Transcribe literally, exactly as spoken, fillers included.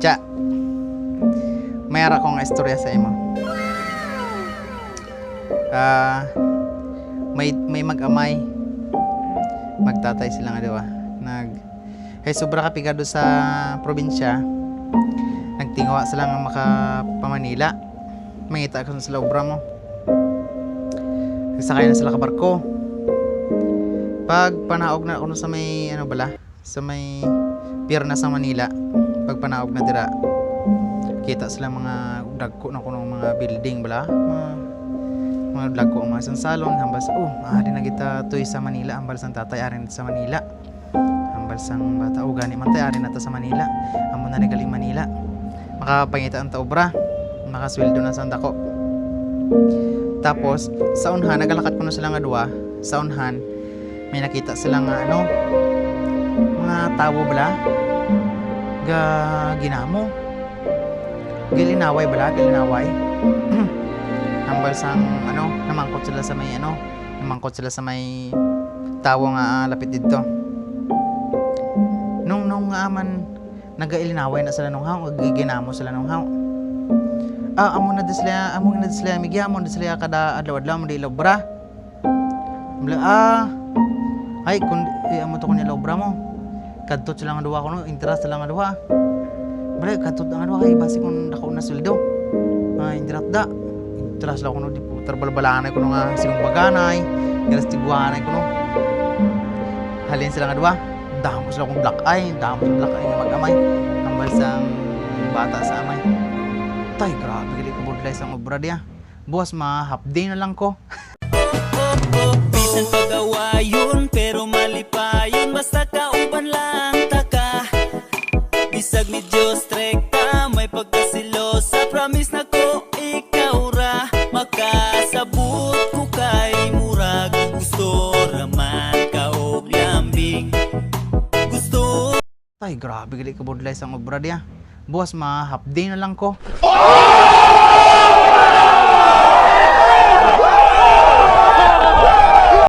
Cha, may ara ko nga istorya sa imo. Ah, may, may mag-amay, magtatay sila nga duwa. Nag, hay sobra ka pigado sa probinsya, nagtinguha sila nga makapamanila. Mangita ko sila obra mo. Nagsakay na sila ka barko. Pag panaog na kuno sa may, ano bala, sa may pier na sa Manila, pag panaog na dira, kita sila mga dagko na kuno mga building bala, mga, mga dagko ang mga sansalon, hambal sa, "Oh, ari na kita toy sa Manila," hambal sang tatay, "Ari na sa Manila." Hambal sang bata, "Oh, gani man tay, ari na ta sa Manila. Amo na ni galing Manila. Makapangita ang ta obra, makasweldo na sang dako." Tapos, sa unhan, nagalakat kuno sila nga duwa. Sa unhan, may nakita sila nga, ano, mga tawo bala, ga ginamo. Gilinaway bala, gilinaway. Hambal sang, ano, namangkot sila sa may, ano, namangkot sila sa may tawo nga, ah, lapit didto. Nung, nung, ah, man, nagailinaway na sila nung haw, giginamo sila nung haw. Ah, amo na di sila, amo na di sila, migya, amo na di sila kada adlaw-adlaw, mo di ilobra. Bala, ah, ay, kun, eh, amo to kun ilobra mo. Kadto sila nga duwa kuno, intras sila nga duwa. Bala, kadto nga duwa, kay basi kun dako na sweldo. Ah, intras da. Intras lang kuno, di po, tarbalbalanay kuno nga sinumbaganay, intras tiguanay kuno. Halin sila nga duwa, damo sila kung black eye, damo sila black eye nga mag-amay. Hambal sang bata sa amay, "Tay, grabe gali kabudlay sang obra diya. Buwas ma-half day na lang ko." Bisan pagawayon, pero malipayon, basta kauban lang ta ka. Bisag medyo strekta, may pagkasilosa, promise na ko ikaw ra makasabot ko, kay murag gusto ra man ka og lambing. Gusto Ay, grabe gali kabudlay sang obra diya. Buwas ma-half day na lang ko.